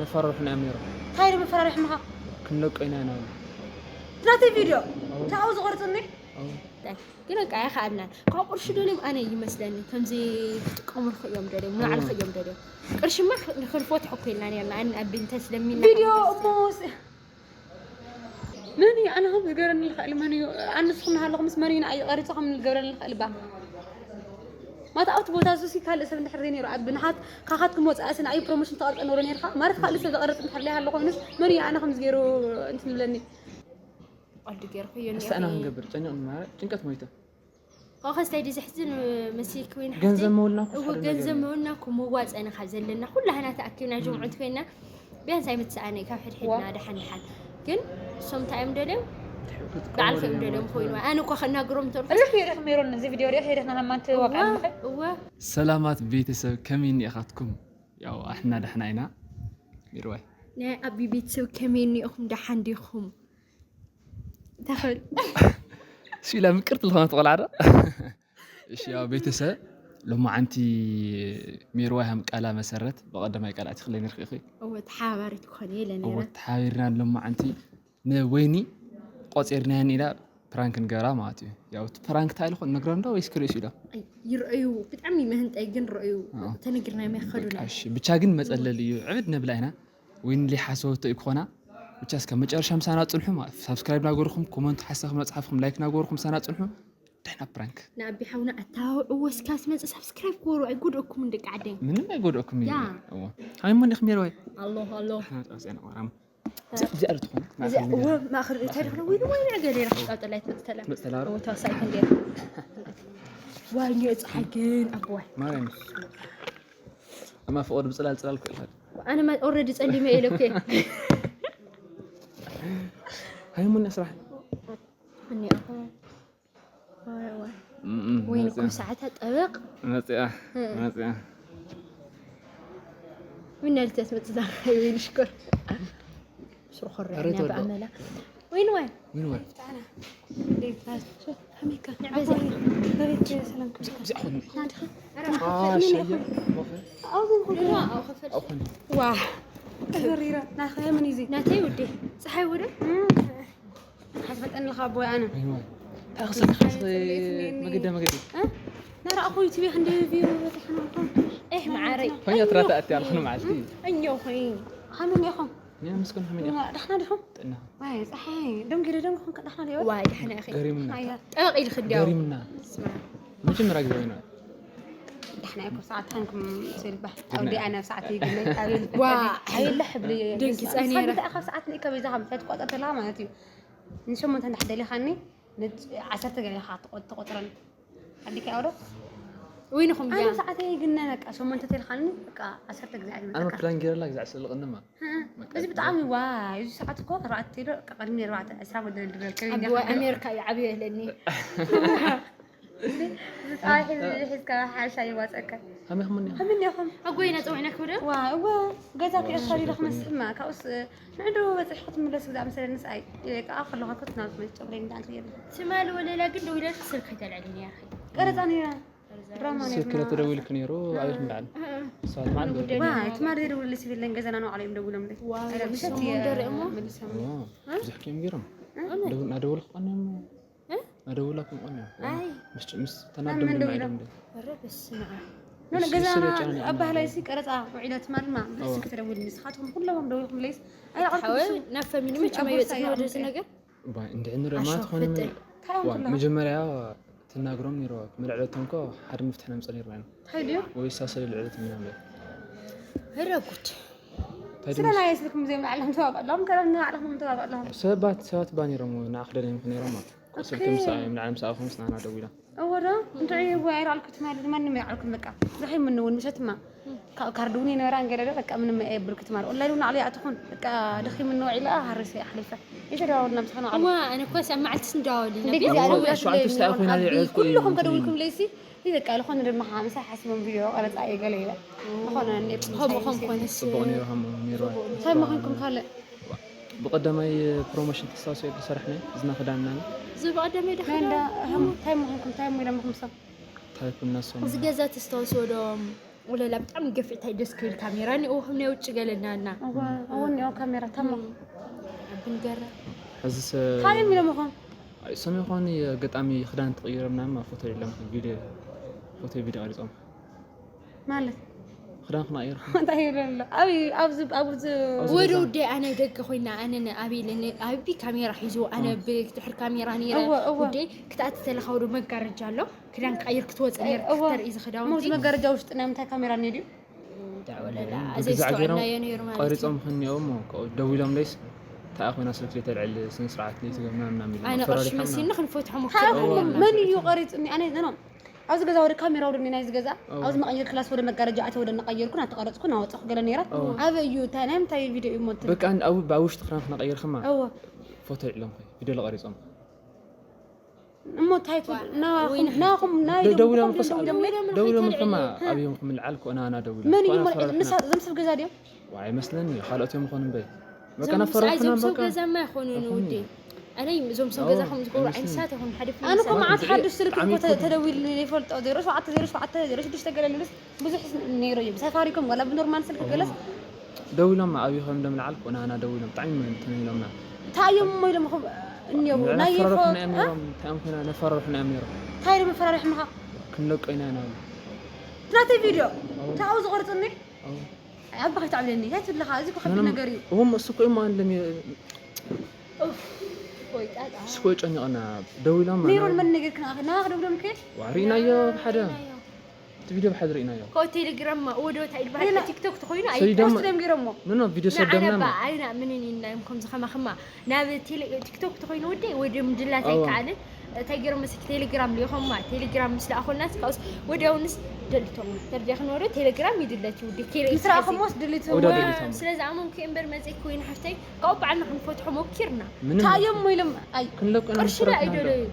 ነፈራርሑና እዮም ነይሮም። እንታይ ዶ መፈራርሒ ምኻ? ክንለቆ ኢና ኢና በሉ። ናተይ ቪድዮ ኣዎ። ታው ዝቆርጽኒ ኣዎ። ግን በቃ ኣይኸኣልናን። ካብ ቅርሺ ደልዮም ኣነ ይመስለኒ ከምዚ ክጥቀሙ ንኽእዮም ደልዮም ንባዕሉ ክእዮም ደልዮም። ቅርሽማ ንኽንፈትሖ እኮ ኢልና ነርና። ኣን ኣብ እንተ ስለሚና ቪድዮ እሞ ስ- መን እዩ ኣነ ከም ዝገረኒ ይኽእል? መን እዩ ኣንስኹም ናሃለኹምስ መን እዩ ንኣይ ቀሪጹ ከም ዝገረኒ ይኽእል ባ? ማታ ኣብቲ ቦታ እሱ ሲ ካልእ ሰብ እንድሕር ዘይነይሩ ኣብ ብንሓት ካኻትኩም ወፃእሲ ንኣይ ፕሮሞሽን ተቐርፀ ነሮ ነርካ ማለት ካልእ ሰብ ዝቐረፅ እንድሕር ዘይሃሎ ኮይኑስ መን እዩ ኣነ ከም ዝገይሩ እንትን ዝብለኒ? ቀልዲ ገይርኩዮ እስቲ ኣና ክንገብር ጨኒቕኒ ማለት ጭንቀት ሞይተ። ከኸስታይ ዲ ዘሕዝን መሲልክ ወይ ገንዘብ መውልና እው ገንዘብ መውልና እኮ መዋፀኒ ካብ ዘለና ኩላህና ተኣኪብና ጅምዑት ኮይና ቢያንስ ኣይምትሰኣነ ካብ ሕድሕድና ደሓን ደሓን ግን እሶም እንታይ እዮም ደልዮም ባዕልከ እዮም ደልዮም ኮይኑ ኣነ እኳ ከናግሮም እንተልኩ እዚ ሪኢኹም ሜሮን እዚ ቪድዮ ሪኢኹ ሄደኽና ሃማንት ዋቃ እወ ሰላማት ቤተሰብ ከመይ እኒኢኻትኩም? ያው ኣሕና ደሕና ኢና። ሚርዋይ ናይ ኣቢ ቤተሰብ ከመይ እኒኢኹም ደሓን ዲኹም? ተኽብል ሲላ ምቅርቲ ዝኾነት ቆልዓ ዶ? እሺ ያው ቤተሰብ ሎማዓንቲ ሜርዋይ ሃም ቃላ መሰረት ብቐደማይ ቃል ኣቲኽለይ ነርኪ ኢኺ እወ ተሓባሪት ክኾን የለ እወ ነይረ ተሓቢርና ሎማዓንቲ ንወይኒ ቆፂርናየን ኢላ ፕራንክ ንገራ ማለት እዩ። ያው እቲ ፕራንክ እንታይ ልኾን ነግረን ዶ ወይስ ክርእስ ኢሎ? ይረአዩ ብጣዕሚ መህንጠይ ግን ረአዩ ተነግርና መኸዱና እሺ ብቻ ግን መፀለል እዩ ዕብድ ነብላ ኢና ወይኒ ሊሓሰወቶ እዩ ክኾና ብቻ እስከ መጨረሻ ምሳና ፅንሑ ሳብስክራይብ ናገርኩም ኮመንት ሓሳብ መፅሓፍኩም ላይክ ናገርኩም ምሳና ፅንሑ ዳይና ፕራንክ ንኣቢ ሓውና ኣታውዕዎ እስካ ስመፅ ሳብስክራይብ ክበሩ ኣይጎድእኩም ደቂ ዓደይ ምንም ኣይጎድእኩም እዩ ያ። እዎ ሃይሞን ኢኹም ሜርዋይ ኣሎ ኣሎ ሓና ጣውፅያ ነቆራም እዚኣ ትኾን እዚኣ እወ ማእኸል እንታይ ደኽለ ወይ ወይ ገለ ኢላ ክትቃጠላ ኣይትመፅተላ መፅተላ ዶ? ተዋሳኢት እንዲያ ዋይ ኒኦ ፀሓይ ግን ኣቦዋይ ማርያም እማ ፍቕሪ ብፅላል ፅላል ክእልሃል ኣነ ኦረዲ ፀሊመ ኢለ እኮ ሃይሞን ስራሕ እኒኦ ወይ ወይ ወይ እኮ ሰዓታ ጠበቕ መፅያ መፅያ ምን ያልተት መፅዛ ወይ ሽኮር ሽኮር ኧረ ተወዶ። በኣመላ ወይን ወይ ምን ወይ ከመይካ በዚ በቤት ሰላም ብዚኣ ኹን ናድኻ ሸየ ኣብዞም ኩሉ ኣኹን ዋ ተገሪራ ናኸ ምን እዩ ናተይ ውዴ ፀሓይ ውደ ሓትፈጠኒ ኢኻ ኣቦይ ኣነ እንታይ ክስልክ መገደ መገዲ ናረኣኹ ዩቲብ ክንዲ ቪው በፅሐና ኤህ መዓረይ ኮይና ትራታ ኣትያ ኣለኹ መዓልቲ እኞ ኾይ ከመይ ኢኹም ኒያ ምስኮን ከመይ ኢኻ ደሕና ዲኹም ጥና ዋይ ፀሓይ ደንጊረ ደንግኹም ከዳሕና ዲዮ ዋይ ደሕና ኢኺ ገሪምና ኣያ ጠበቕ ኢልክ እንዲያው ገሪምና መጀመርያ ግዜ ኮይና ደሕና እኮ ሰዓት ሓንኩም ስልባ ኣውዲ ኣነ ኣብ ሰዓት ይግነ ኣብል ዋ ኣይለ ሕብሊ ደንጊፀ ነይረ። ካብ ሰዓት ንእከ በዛ ካብ ትቆፀር ተለኻ ማለት እዩ ንሸሞንተ እንዳሕደሊኻኒ ዓሰርተ ገለ ኢኻ ትቆፅረን ኣዲካ ኣውዶ ወይንኹም ኣነ ድያ ሰዓት ይግነ በቃ ሸሞንተ ተልካኒ በቃ ዓሰርተ ግዜ ኣነ ኣይመጣካ ፕላን ገይረላ ግዛዕ ስልቕንማ እዚ ብጣዕሚ ዋይ እዚ ሰዓት እኮ ኣርባዕተ ኢሎ ቀድሚ ነርባዕተ ዕስራ ጎደል ድበል ከበኛ ኣቦ ኣሜሪካ እዩ ዓብዮ የለኒ ብጣዕሚ ሒዝካ ሓሻ ይዋፀካ ከመይ ክምኒ ከምን ኢኹም ኣጎይና ፀውዕና ክብደ ዋ እወ ገዛ ክእኻሪ ዶ ክመስልማ ካብኡስ ንዕዱ በፅሒ ክትምለስ ግዛ መሰለኒ ንስኣይ ከዓ ከለኻ ኮት ናብ መጨብለይ እንዳንት የለ ትማሊ ወለላ ግን ደው ኢለልክ ስልክ ኣይተልዕልን እያ ቀረፃ ነይራ ድራማ ነይራ ስልክ ለተደዊልክ ነይሩ ኣቤት ምበዓል ሰባት መዓል ዋ ትማሊ ዘይደውልልስ ይብለኝ ገዛና ንባዕሉ እዮም ደውሎምለይ ዋው፣ ምሸት ሰሞን ደሪኦሞ? መልሶም ብዙሕ እዮም ገይሮም ናደወልኩ ቀኒዮም እ? ናደወላኩም ቀኒዮም ኣይ ምስ ተናደም ድማ ኢሎም ኧረ በስመ ኣብ ኖ ገዛ ኣብ ባህላይ ሲ ቀረፃ ውዒለ ትማልማ ብስልክ ተደውል ንስኻትኩም ኩሎም ደውልኩም ለይስ ሓወ ናብ ፈሚኒ መቸም ኣይበፅሕና ወደዚ ነገር እንድዒ ንርኢ ማለት ኾነ ፍጥር መጀመርያ ትናግሮም ነይርዋ ምልዕለቶም ኮ ሓደ መፍትሒ ነምፀ ነይርና ኢና ሓይልዮ ወይ ሳሰለ ልዕለት ምናምን ረጉድ ስለ ናይ ስልክም ዘይምልዓሎም ተባብዕሎም ከረም ንባዕልኹም ተባብዕሎም ሰባት ሰባት ባ ነይሮም ንዓ ክደለዮም ነይሮም ስልኪ ምስ ምልዓሎም ሰኣኹም ስናና ደዊላ እወ ዶ እንታይ ወይ ኣይረኣልኩ ትማሊ ድማ ንመይ ዓልኩም በቃ ዝኸይ ምን እውን ምሸትማ ካብ ካርድ እውን የነበራ እንገለ ዶ በቃ ምንም ኣየብልኩ ትማሊ ኦንላይን እውን ዓልያ ኣትኹን በቃ ደኺ ምን ውዒላ ሃርሰ ኣሕሊፈ የተደዋወልና ምሳና ዓሉ እዋ ኣነ እኮ ሰብ መዓልትስ ንደዋወል ኢና እንዴት ቤት ይዛሉ ኣልወ ያስለይ ሸዋዕተ ውስጥ ሊዮን ኣይኮይና ኣቢ ይዕረፉ ኩልኹም እዩ ከደውልኩም ለይሲ ይበቃ ዝኾነ ድማ ምሳ ሓሲቦም ቪድዮ ቀረፃ እየ ገለ ኢለ ዝኾነ ሆም ሆም ኮነስ ፅቡቕ ነይሩ ሃሞ ነይሩ እንታይ መኾንኩም ካልእ ብቐዳማይ ፕሮሞሽን ተስታውሶ ዝሰራሕና ዝና ክዳንና እዚ ብቐደመይ ዶ ናይ እንዳ እንታይ መኾንኩም እንታይ ሞ ኢሎምኹም ሰብ ታይፕ እናሶም እዚ ገዛ ተስታውሶ ዶ ወለላ ብጣዕሚ ገፊዕ፣ እንታይ ደስ ክብል ካሜራ እኒኦ፣ ከም ናይ ውጭ ገለና እና እወ እወ እኒኦ ካሜራ ታሞ ብንገራ ሕዝስ ታይም ኢሎም ይኾን ሰሚ ኾን ኣጋጣሚ ክዳን ተቐይሮም ናማ ፎቶ የለም ቪድዮ ፎቶ ቪድዮ ቀሪጾም ማለት ክዳን ክናየር እንታይ ይብለሎ ኣብ ኣብዚ ኣብዚ ወደ ውዴ ኣነ ደገ ኮይና ኣነ ኣቤል ኣቢ ካሜራ ሒዙ ኣነ ብድሕር ካሜራ ነይረ እወ፣ እወ። ውዴ ክትኣቲ ተለካ ወደ መጋረጃ ኣሎ ክዳን ቀይር ክትወፅእ ነይር እወ። ክተርኢ ሞዚ ዝክዳውንቲ መጋረጃ ውሽጢ ናይ ምንታይ ካሜራ እኒኦ ድዩ ወለላ ብግዛዕ ገይሮም ዘይስተውዕልናዮ ነይሩ ማለት እዩ ቀሪጾም ክህኒኦም እኮ ደዊሎም ደይስ ተኣ ኮይና ስልክ ዘይተልዕል ስነ ስርዓት ዘይትገብና ምናምን ኢሎም ኣነ ቅርሺ ኣፈራሪሖምና። መሲኒ ክንፈትሖ ታይኹም ሞክርና መን እዩ ቀሪፅኒ ኣነ ዘኖ ኣብዚ ገዛ ወደ ካሜራ ወደ ናይዚ ገዛ እወ። ኣብዚ መቐየር ክላስ ወደ መጋረጃ ኣተ ወደ እናቐየርኩ ናተቐረፅኩ ናወፀኹ ገለ ነይረ እወ። ኣበይ እዩ እንታይ ናይ ምንታይ ቪድዮ እዩ ሞት በቃ ኣብ ኣብ ውሽጢ ክዳን ክናቀየር ከማ እወ ፎቶ ይዕሎም ቪድዮ ለቀሪጾም እሞ እንታይ ትብል ናኹም ናኹም ናይ ደዊሎም ደም- ክስ ደም- ደም- ደዊሎም ከማ ኣብዮም ክምልዓል ኮና ኣና ደዊሎም መን እዩ ኮና ሞ- ፈራርሕና። ንሳ- እዞም ሰብ ገዛ ድዮም ዋይ መስለኒ ካልኦት እዮም ኾኑ እምበይ በቃ እዞም ነፈራርሕና እዞም ሰብ በቃ ገዛማ ኣይኮኑን ኣይኮኑን። ውዴ ኣነ እዞም ሰብ ኦ፣ ገዛ ከም ዝገብሩ ኣይመስለኒ። ዓይነሳት ይኹን ሓደ ኣነ እኮ ብጣዕሚ መዓት ሓዱሽ ስልኪ ብጣዕሚ እኮ ተ- ይኮን። ተደዊሉ ይፈልጦ ዜሮ ሸውዓተ ዜሮ ሸውዓተ ዜሮ ሽዱሽተ ገለ ልብስ ብዙሕ ነይሩ እዩ ብሳፋሪኮም ዋላ ብኖርማል ስልኪ ገለስ ደዊሎም ኣብዩ ከም ደምልዓል ኮና ኣና ደዊሎም ብጣዕሚ እንትን ኢሎምና እንታይ እዮም እሞ ኢሎም ኹም እኒአው ናይ ነፈራርሑና እዮም ፎ- ነይሮም እንታይ እዮም ኮይና ነፈራርሑና እዮም ነይሮም እንታይ ኢሎም መፈራርሕምኻ ክንለቆ ኢና ኢና ናተይ ቪድዮ ታው ዝቆርፅኒ ኣባ ከይትዓብለኒ እንታይ ትብለኻ እዚ እኮ ከቢድ ነገር እዩ እዎም እሱ እኮ እዮም ኣለም ወይ ጣጣ እሱ እኮ ጨኒቕና ደዊሎም ሜሮን መን ነገር ክና ክና ክደብሎም ከ ሪእናዮ ሓደ እቲ ቪድዮ ብሓደ ሪእናዮ ኮ ቴሌግራም ወደ እንታይ ይባሃል ሌላ- ቲክቶክ ተኮይኑ ሰይዶም- ፖስት ደም ገይሮሞ ኖ ኖ ቪድዮ ንዓና ሰደምና ባ ኣይና ምንን ኢልና እዮም ከምዚ ከማኽማ ናብ ቴሌ- ቲክቶክ ተኮይኑ ወደ ወደ ምድላት ኣዋ። ኣይከኣልን እንታይ ገይሮም መስክ ቴሌግራም ልኢኾማ ቴሌግራም ምስ ለኣኾልናስ ካብስ ወዲያውንስ ደልቶም ተርዲያ ክንወደ ቴሌግራም ይድለት እዩ ውዲ ቴሌ- ምስ ረኣኹሞስ ድሊት ወደ ድሊት። ስለዚ ኣመንኩ እምበር መፅእ ኮይኑ ሓፍተይ ካብኡ በዓልና ክንፈትሖ ሞኪርና ምንም ታዮም ኢሎም ኣይ ክንለቆ ኢና ቅርሺ ዳ መሰረት እዩ ኢና ደለዩ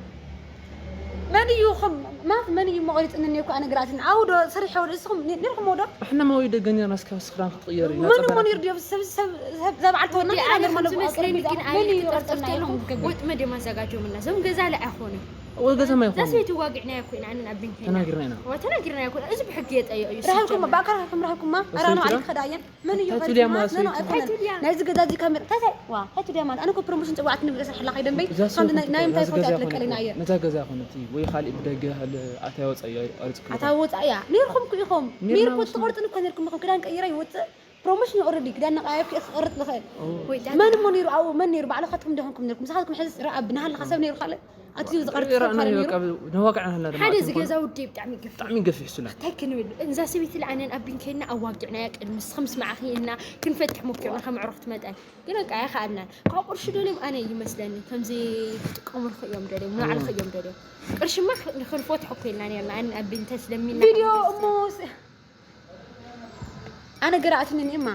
መን እዩ ኹም ማለት መን እዩ መቆሪፅኒ እኒኦ እኳ ነገራትን ኣው ዶ ሰሪሐ ወደ እስኹም ኒ- ነርኩም ወዶ احنا ما ويدا قنينا اسكا سخران تغير መን እሞ ነይሩ ድዮ ሰብ ሰብ ሰብ- እዛ በዓል ተወና ወዲ ኣነ ከም ዝመስለኒ ግን ኣነ መን እዩ ክጠርጠር ይቆርፅና ኢኹም ከለኹ ዝገብር ወጥመድ እዮም ኣዘጋጆምና እዞም ገዛ ላይ ኣይኮነ وقزا ما እዛ يخون ሰበይቲ ዋጊዕና ኣይኮይና ኣንን ኣቢን ከይና ተናጊርና ኢና። ተናጊርና ኣይኮነ እዚ ብሕጊ የጠየቕ እዩ ረሃብኩም ብኣካል ከም ረሃብኩማ ኣራና ባዕልክ ከዳ እየን መን እዩ እንታይ ቆሪፅና ትልያ ማለት ኖ እዩ? ኣይኮነን እንታይ ትልያ? ናይዚ ገዛ እዚ ካሜራ እንታይ እንታይ ዋ እንታይ ትልያ ማለት ኣነ እኮ ፕሮሞሽን ፅዋዕት ንብለ ስርሕላ ከይደንበይ እዛ ሰብ ከምዚ ናይ- ናይ ምንታይ እዛ ፎቶ ገዛ ኣትለቀልና ኮነት- እየ ነዛ ገዛ ኮነት ወይ ካልእ ብደገ ኣታይ ወፃ እዩ ኣርፅክ ኣታ ወፃእ እያ ነርኩም እኮ ኢኹም ኔርና ነርኩ ወስና። ትቆርፅን እኮ ነርኩም ኢኹም ክዳን ቀይረ ይወፅእ ፕሮሞሽን ይቆርድ ክዳን ነቃየብኪ ክቆርጥ ልኽእል ወይ ጣጣ። መን እሞ ነይሩ ኣብኡ መን ነይሩ ባዕልኻትኩም ደኾንኩም ነርኩም ንስኻትኩም ሕዚ ርኣብ ንሃለኻ ሰብ ነይሩ ካልእ ኣቲ ዝቐርድ ሰብ ካልእ ነይሩ ነዋቅዕና ሃላ ሓደ እዚ ገዛ ውዲ ብጣዕሚ ይገፍሕ ብጣዕሚ ገፊሕ ስላ እንታይ ክንብል እዛ ሰበይቲ ለዓነን ኣቢን ከይና ኣዋጊዕናያ ቅድሚ ንስኺ ምስ መዓኺ ኢልና ክንፈትሕ ሞኪርና ከም ዕሩኽቲ መጠን ግን በቃ ኣይኸኣልናን ካብ ቅርሺ ደልዮም ኣነ ይመስለኒ ከምዚ ክጥቀሙ እዮም ደልዮም ንባዕልኺ እዮም ደልዮም ቅርሽማ ንክንፈትሖ እኮ ኢልና ነርና ኣነ ኣቢን ተስለሚና ቪድዮ እሞ ኣነ ገራእትኒ እማ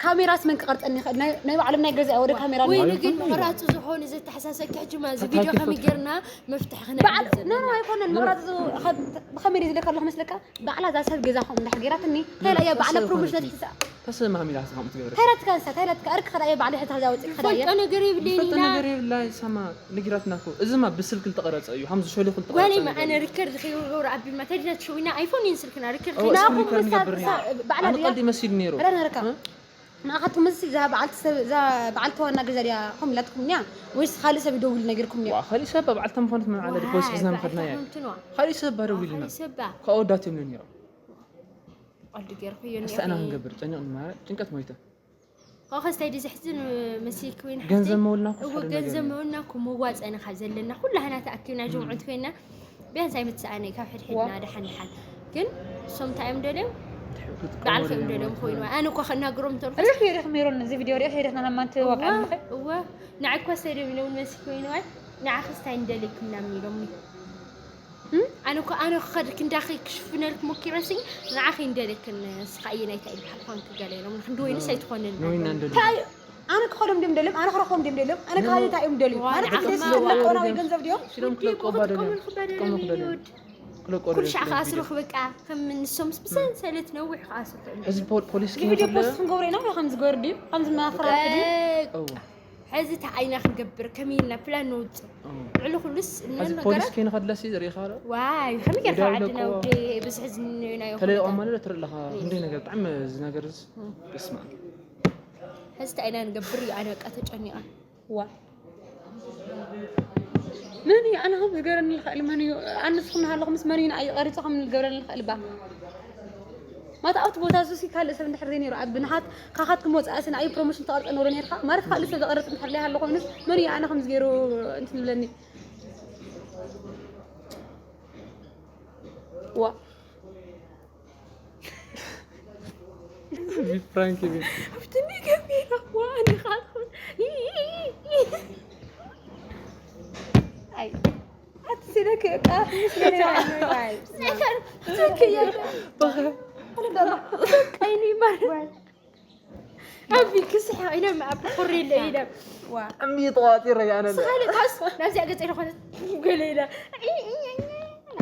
ካሜራስ መን ክቐርፀኒ ይኽእል ናይ ናይ ባዕሎም ናይ ገዛ ወደ ካሜራ ወይኒ ንሪኦ። ግን ምቕራፁ ዝኾነ ዘተሓሳሰኪ ሕጂ ማ እዚ ቪድዮ ከመይ ጌርና መፍትሒ በዓል ክነዕብል ኖ ኖ ኣይኮነን ምቕራፅ እዚ ኸ- ብኸመይ ድዩ ዝለካ ኣለኹ መስለካ ባዕላ እዛ ሰብ ገዛኹም እንዳ ገይራትኒ እንታይ ኢላ እያ ባዕላ ፕሮሞሽን ኣትሒዛ ተሰማሚ ዳስ ከም ትገብር እንታይ ኢላትካ ንሳ እንታይ ኢላትካ ኣርክ ኸዳ እየ ባዕላ ሕታ እዛ ወፅእ ኸዳ እየ ፈልጦ ነገር የብለይን ፈልጦ ኢና ነገር የብላይ ሰማ ንጊራትና እኮ እዚማ ብስልክ ዝተቐረፀ እዩ ሓምዚ ሸሊኹ ጓለይ ዝተቐረፀ ማ ኣነ ሪከርድ ከይገብሩ ኣቢልና ተድላ ትሸዊና ኣይፎን እየን ስልክና ሪከርድ ኦ፣ ከይገብሩ ስክሪን ንዓኹም ሪከርድ ምሳሌ- ገበርኒ። ምሳ- ባዕላ ኣነ ድያ? ቀልዲ መሲሉ ነይሩ ረና ረካ ንኣኻትኩም ምስዚ እዛ በዓልቲ ሰብ እዛ በዓልቲ ዋና ገዛ ድያ ኹም ኢላትኩም እያ ወይስ ካልእ ሰብ ይደውል ነጊርኩም እያ ዋ፣ ካሊእ ሰብ በዓልታ ምዃነት መን ዓለ ፖሊስ ሒዝና ምኸድና እያ። ካሊእ ሰብ ባደው ኢልና። ካብ ኣወዳት እዮም ነይሮም። ቀልዲ ገይርኩ እዮ እስቲ ኣና ክንገብር ጨኒቕ ንማረ ጭንቀት ሞይተ። ከኸስታይ ድዚ ሕዝን መሲልክ ወይን ገንዘብ መውልና እኮ እዎ ሓደ ነገር ገንዘብ እዩ። መውልና እኮ መዋፀእና ካብ ዘለና ኩላህና ተኣኪብና ጅምዑት ኮይና ቢያንስ ኣይምትሰኣነ ካብ ሕድሕድና ደሓን ደሓን ግን እሶም እንታይ እዮም ደልዮም ባዕልከ እዮም ደልዮም ኮይኑ ኣነ እኳ ከናግሮም እንተልኩ ሪኽ ሪኽ ሜሮን እዚ ቪድዮ ሪኽ ሪኽ ናማንቲ ዋቃ እወ እወ ንዓይ እኳ ሰደብ ኢሎም መሲ ኮይነዋይ ንዓኸ ስታይ እንደልክ ምናምን ኢሎምኒ ኣነ እኮ ኣነ ክኸድ ክንዳኺ ክሽፍነልክ ሞኪረሲ ንዓኺ እንደልክን ስኻ እየ ናይታ ኢልካ ኳንክ ገለ ኢሎም ክንዲ ወይንስ ኣይትኾንን ነዊና እንደሉ ኣነ ክኸዶም ድም ደልም ኣነ ክረኽቦም ድም ደልም ኣነ ካሊ እንታይ እዮም ደልዩ ማለት ንዓኹም ደስ ማ- ዝብለቆ ናበይ ገንዘብ ድዮም ሲሎም ክለቆባ ደልዮም ክለቆባ ደልዮም ክለቆ ኩሉ ሻዕ ደልዮም ከኣስሩኽ በቃ ከም ንሶምስ ብሰንሰለት ነዊሕ ከኣስሩኽ እዮም ሕዚ ፖ- ፖሊስ ቪድዮ ፖስት ክንገብሮ ኢና ወይ ከምዚ ገበር ድዩ ከምዚ መፍራት ድዩ እዎ ሕዚ እንታይ ኢና ክንገብር? ከመይ ኢልና ፕላን ነውፅእ? ልዕሊ ኩሉስ እነን እዚ ፖሊስ ነገራት ከይንኸድለሲ ርኢኻ ዶ? ዋይ ከመይ ጌርካ ይዳውለ ዓድና እኮ ወደ ብዝሒ ዝንዮ ናይ ተለይ ቆማለ ዶ ትርኢ ኣለኻ ክንደይ ነገር ብጣዕሚ እዚ ነገር እዚ በስመ ኣብ ሕዚ እንታይ ኢና ንገብር እዩ ኣነ በቃ ተጨኒቐ ዋ መን እዩ ኣነ ከም ዝገረኒ ልኽእል መን እዩ ኣንስኹም ናሃለኹምስ መን እዩ ንኣይ ቀሪፁ ከም ዝገብረኒ ልኽእል ባ ማታ ኣብቲ ቦታ እሱ ሲ ካልእ ሰብ እንድሕር ዘይነይሩ ኣብ ብንሓት ካኻትኩም ወፃእ ስን ኣይ ፕሮሞሽን ተቐርፀ ነብሮ ነርካ ማለት ካልእ ሰብ ዝቐርፅ እንድሕር ዘይሃሎ ኮይኑስ መን እዩ ኣነ ከም ዝገይሩ እንትን ዝብለኒ ዋ ፕራንክ እዩ ኣብትኒ ገቢራ ዋኒ ካልኩን ኣይ ኣቲ ሲለክ ቃ ትክክል ቀይኒ ማለት ኣቢ ክስሓ ኢሎም ኣብ ቁሪ ኢለ ኢሎም እሚ ተዋፂረ ያነ ስኻሊ ካስ ናብዚኣ ገፀ ኢለ ኮነ ገለ ኢለ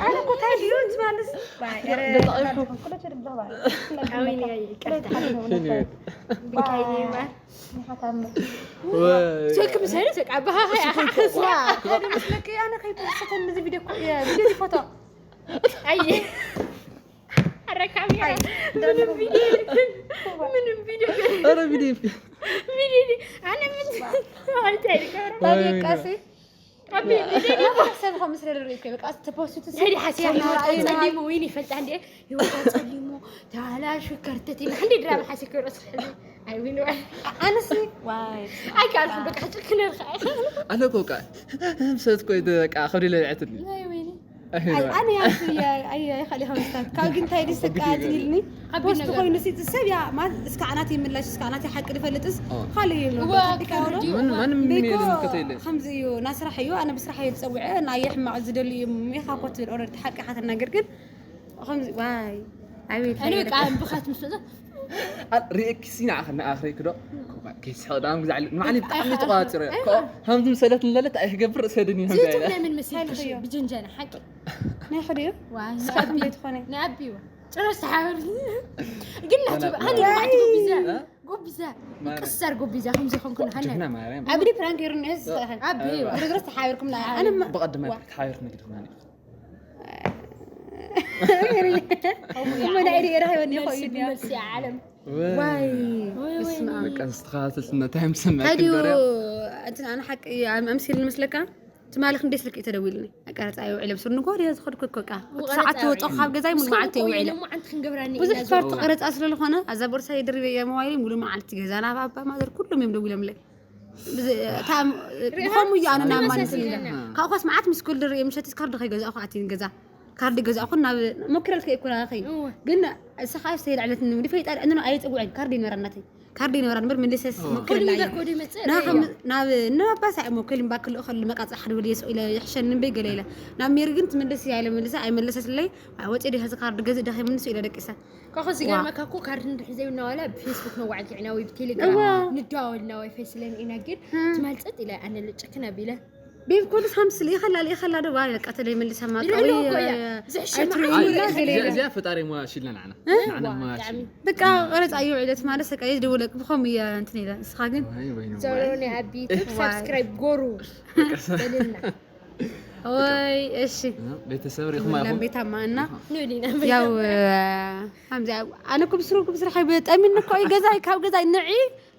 ኣነ ኮታይ ድዩ ትማለስ ኣዊኒ ይቅርታ ብካይኒ ማር ቸክ ምሰለ ሰቃ በሃሃ መስለክ ኣነ ከይፖስተን እዚ ቪዲዮ እኮ ቪዲዮ ፎቶ ኣየ ኣረ ካሜራ ምንም ቪዲዮ የለን። ምንም ቪዲዮ የለን። ኧረ ቪዲዮ ቪዲዮ የለን። ኣነ ምን እንታይ ልገብሮ? ታዲያ ቃሲ ኣቢ ቪዲዮ የለን። ሰብ ከም ስለ ድርኢ እኮ በቃ ተፖስቱ ሰዲ ሓሲያ ጸሊሙ ወይን ይፈልጣ እንዴ ይወጣ ጸሊሙ ታላሹ ከርተት ይና እንዴ ድራማ ሓሲ ክሮስ ኣይ ዊን ዋይ ኣነሲ ዋይ ኣይ ካልኩም በቃ ጭክነልካ ኣለኮ ቃ ሰት ኮይተ በቃ ከብዲ ለልዐትኒ ናይ ወይኒ ኣነ ያንሱ ኣይኸሊ ከምስታት ካብ ግን እንታይ ድስ ተቃያትን ኢልኒ ፖስት ኮይኑ ሲ ሰብ ያ ማለት እስከ ኣናት ይምላሽ እስከ ኣናት ሓቂ ድፈልጥስ ካልእ ይብሎ ማንም ምንም የለ ዝምልከተ የለ ከምዚ እዩ ናስራሕ እዩ ኣነ ብስራሕ እየ ዝፀውዐ ናይ ሕማቕ ዝደሊ እዩ ሜካ ኮት ኦረድ ሓቂ ካተናገር ግን ከምዚ ዋይ ኣቤት ኣነ በቃ ብኻት ምስ መጣ ሪኤክሲ ንዓኸ ንኣኽሪክ ዶ ከይስሕቕ ዳም ግዛዕ ንባዕሊ ብጣዕሚ ተቋፅረ ከምዚ ምሰለት ንለለት ኣይክገብር ርእሰ ድን ይህም ዝዩቱብ ናይ ምን መሲልክሽ ብጀንጀና ሓቂ ናይ ሓደ እዩ ዋይ ስኻትኩም ቤት ኾነ ናይ ኣቢዋ ጭራሽ ተሓበሩ ግን ናቱ ኣነ ንባዕቲ ጎቢዛ ጎቢዛ ቅሰር ጎቢዛ ከምዚ ኾንኩ ንሓነ ጅግና ማርያም ኣብዲ ፕራንክ ይሩን እስ ኣቢዋ ድረስ ተሓበርኩም ኣነ ብቐድማ ተሓበርኩ ነግድኹና እሞ ናይ ዲኤ ረኺበኒ ይኸው እዩ መልሲ ዓለም ዋይ ወይ ወይ በስመ ኣብ በቃ ዝተኸታተልትና እንታይ ምሰማዕ ታዲዩ እንትን ኣነ ሓቂ ኣምሲል ንመስለካ ትማሊ ክንደይ ስልክ እዩ ተደዊልኒ ኣቀረፃ ይውዕለ ብሱር ንጎር እየ ዝኸድኩ እኮ ቃ ሰዓት ወፀ ካብ ገዛይ ሙሉ መዓልቲ ይውዕለ ሙዓንቲ ክንገብራኒ ብዙሕ ፓርቲ ቀረፃ ስለዝኾነ ኣዛ ቦርሳ የድርበ እየ መዋይል ሙሉ መዓልቲ ገዛ ናብ ኣባ ማዘር ኩሎም እዮም ደዊሎምለይ ብኸምኡ እዩ ኣነ ናብ ማለት ካብኳስ መዓት ምስ ኩል ድርኢ ምሸት ካርድ ከይገዛእኹ ኣትይን ገዛ ካርድ ገዛእኹ ናብ ሞክረልከ ይኩራኸይ ግን እሳ ከዓ ዝተይልዕለትኒ ንፈይጣ ዕንኖ ኣይፅውዕን ካርድ ይነበረናተይ ካርድ ይነበራ ንበር መለሰስ ሞክረላ እየ ናብ ንባባሳ እሞ ከሊም ባክልኦ ከሉ መቃፅዕ ሓደ ወደ የስቕ ኢለ ይሕሸኒ እምበይ ገለ ኢለ ናብ ሜሪ ግን ትመልስ እያ ኢለ መልሰ ኣይመለሰትለይ ወፂ ዲ ዚ ካርድ ገዝእ ዳኸ ምንሱ ኢለ ደቂሰ ካኹ ዝገርመካ እኮ ካርድ እንድሕር ዘይብልና ዋላ ብፌስቡክ ነዋዕል ጥዕና ወይ ብቴሌግራም ንደዋወልና ዋይፋይ ስለኒ ኢና ግን ትማልፀጥ ኢለ ኣነ ልጭክን ኣቢለ ቤብ ኮዱስ ሃምስ ልኢኸላ ልኢኸላ ዶ ዋይ በቃ ተለይ መልሰ ማቃዊ ይልዕልዎ እኮ እያ። ዝሕሸ ኣይትርእዩ መዓት ኢላ ገለ ኢለ እዚኣ ፈጣሪ ሞያ ሽልና ንዓና ንዓና ሞያ ሽልና በቃ ቀረፃ እዩ ዕለት ማለት በቃ የድውለቅ ብኸም እያ እንትን ኢለ ንስኻ ግን ወይ ወይ ነው ዞሮ ናይ ኣብ ዩቱብ ሳብስክራይብ ጎሩ በልና ወይ እሺ ቤተሰብ ሪኹማ ኢኹም ቤታማ እና ንብሊና ያው ከምዚ ኣነ ኩብስሩ ኩብስሩ ሓይ በጣሚን እኮ እዩ ገዛይ ካብ ገዛይ ንዒ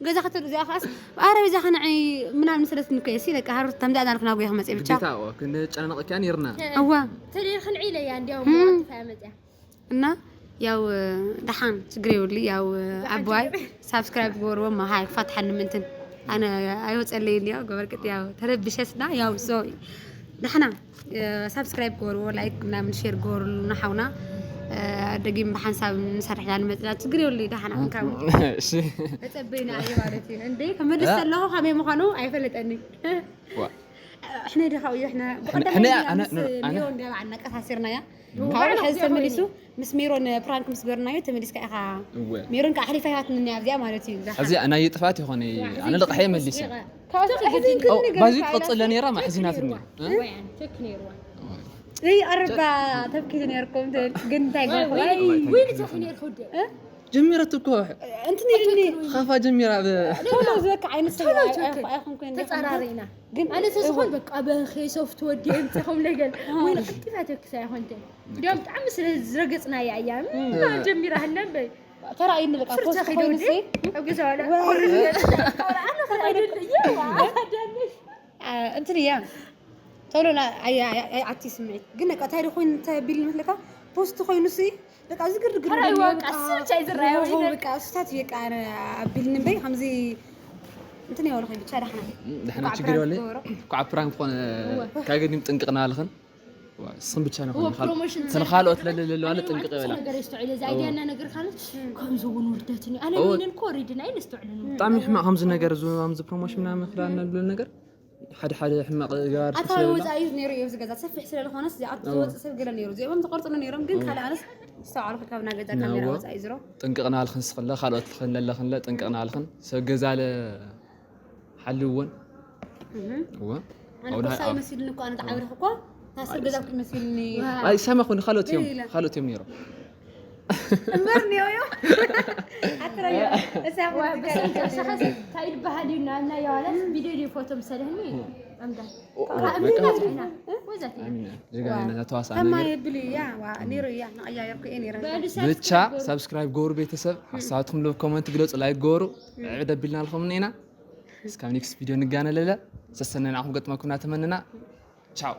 ገዛ ከተሉ እዚኣ ከዓስ ኣረ በዛ ከንዒ ምናምን ስለትኒ እኮ እየ ሲ ደቂ ሃሩት ከምዚ ኣዳልኩ ናብ ጎያ ክመፅእ ብቻ ግዴታ እዎ ክንጨናነቕ እኮ ነርና እዋ ተደርክን ዒለ እያ እንዲያውም ማዕት እያ መፅያ እና ያው ደሓን ችግር የብሉ ያው ኣቦዋይ ሳብስክራይብ ግበርዎ መሃይ ክፋትሓኒ ምንትን ኣነ ኣይወፀለይ እንዲያው ገበርቅጥ ያው ተረብሸስና ያው ሶ ደሓና ሳብስክራይብ ግበርዎ ላይክ ምናምን ሼር ግበርሉ ንሓውና ደጊም ብሓንሳብ ንሰርሕ ኢና ንመፅና ችግር የብሉ ደሓና እንካብ እሺ ተፀበይና እዩ ማለት እዩ እንዴ ክምልስ ዘለኹ ከመይ ምዃኑ ኣይፈለጠኒ ዋ እሕነ ድኻ እዩ እሕነ እሕነ ኣነ- ኣነ- ሊዮ እንዲያ በዓልና ቀሳሲርናያ ካብ ሕዚ ተመሊሱ ምስ ሜሮን ፕራንክ ምስ ገርናዮ ተመሊስካ ኢኻ እወ ሜሮን ከዓ ኣሕሊፋ ይሃትንኒ ኣብዚኣ ማለት እዩ እዚኣ ናይ ጥፋት ይኾነ ኣነ ልቕሐ መሊሰ ካብዚ ሕዚ ባዚ ትቐፅለ ነይራ ማሕዚናትኒ ወይ ኣንተክ ነይርዋ እይ ኣረባ ተብኪት ነርኩም ትብል ግን እንታይ ገርኩ ወይ ተክ ነይር ኹደ ጀሚረት እኮ እንትን ኢልኒ ካፋ ጀሚራ ብ ቶሎ ዝበካ ዓይነት ሰብ ቶሎ ኣይ- ትወክል። ኣይ- ኣይኮንኩን ተጻራሪና ግን ኣነ ተዝኾን በቃ በኸ ሶፍት ወዲ የምፅኹም ነገር ወይ ንክቲፋት ክሳ ይኾንተ እንዲያውም ብጣዕሚ ስለ ዝረገፅና እያ እያ ጀሚራ ህነን በይ ተራእዩኒ በቃ ፍርቻ ፖስት ከይደ ኮይኑ ወዲ ሲ ኣብ ገዛ ዋላ ኣነ ከይደ እንትን እያ ቶሎ ላ- ኣይ- ኣይ- ኣይ- ኣቲ ስምዒት ግን በቃ እንታይ ዶ ኮይኑ እንታይ ቢል መስለካ ፖስት ኮይኑ ሲ በቃ ዝግርግር ተራእይዋ ነገር በቃ በቃ እሱ ብቻ እዩ ዝረኣዮ ሮሆ ይበል። በቃ እሱታት በቃ ኣነ ኣቢልኒ እምበይ ከምዚ እንትን የወልኸ ብቻ ዳሕና ድሕና ችግር የለ ኳዓ ፕራንክ ኮነ ካገዲም ጥንቅቕና ኣለኽን ስም ብቻ ነው እዎ፣ ፕሮሞሽን ተን ካልኦት ለለለዋለ ጥንቅቕ ይበላ ነገር ይስተውዕለ እዚ ኣይዲያና ነገር ካለች ከምዚ እውን ውርደትን እዩ ኣነ ሚንን ኮሪድን ኣይነስተውዕለን ብጣዕሚ ሕማቕ ከምዚ ነገር እዚ ከምዚ ፕሮሞሽን ምናምን ክዳና ዝብል ነገር ሓደ ሓደ ሕማቕ ገባር ኣታ ወፃኢ እዩ ነይሩ እዩ ዝገዛ ሰፊሕ ስለ ዝኾነስ ኣቲ ዝወፅእ ሰብ ገለ ነይሩ እዚኦም ዝቆርፅሉ ነይሮም ግን ካልእ ኣነስ ዝተባዕልኩ ካብ ናገዛ ካሜራ ወፃኢ ዝሮ ጥንቅቕና ኣልኽን ስኽለ ካልኦት ልኽን ለለኽንለ ጥንቅቕና ኣልኽን ሰብ ገዛለ ሓልወን እወ ኣነ ኮሳ ይመስልኒ እኮ ኣነ ተዓብርክ እኮ ታስር ገዛ ይመስልኒ ኣይሰማ ኩን ካልኦት እዮም ካልኦት እዮም ነይሮም እምበር ኒዮ ዮ ኣትረዮ እሳ እንታይ ይበሃል እዩ ናልና የዋለት ቪድዮ ድዩ ፎቶ ምሰለህኒ ኣምዳ ወዛት ጀጋና ተዋሳ ተማ የብል እያ ዋ ነይሩ እያ ንቀያየርኩ እየ ነይረ ብቻ ሳብስክራይብ ገበሩ ቤተሰብ ሓሳባትኩም ሎ ኮመንት ግለፁ ላይክ ገበሩ ዕደቢልና ኣለኹም ኢና እስካብ ኔክስት ቪድዮ ንጋነለለ ሰሰነ ንዓኹም ገጥመኩም እናተመንና ቻው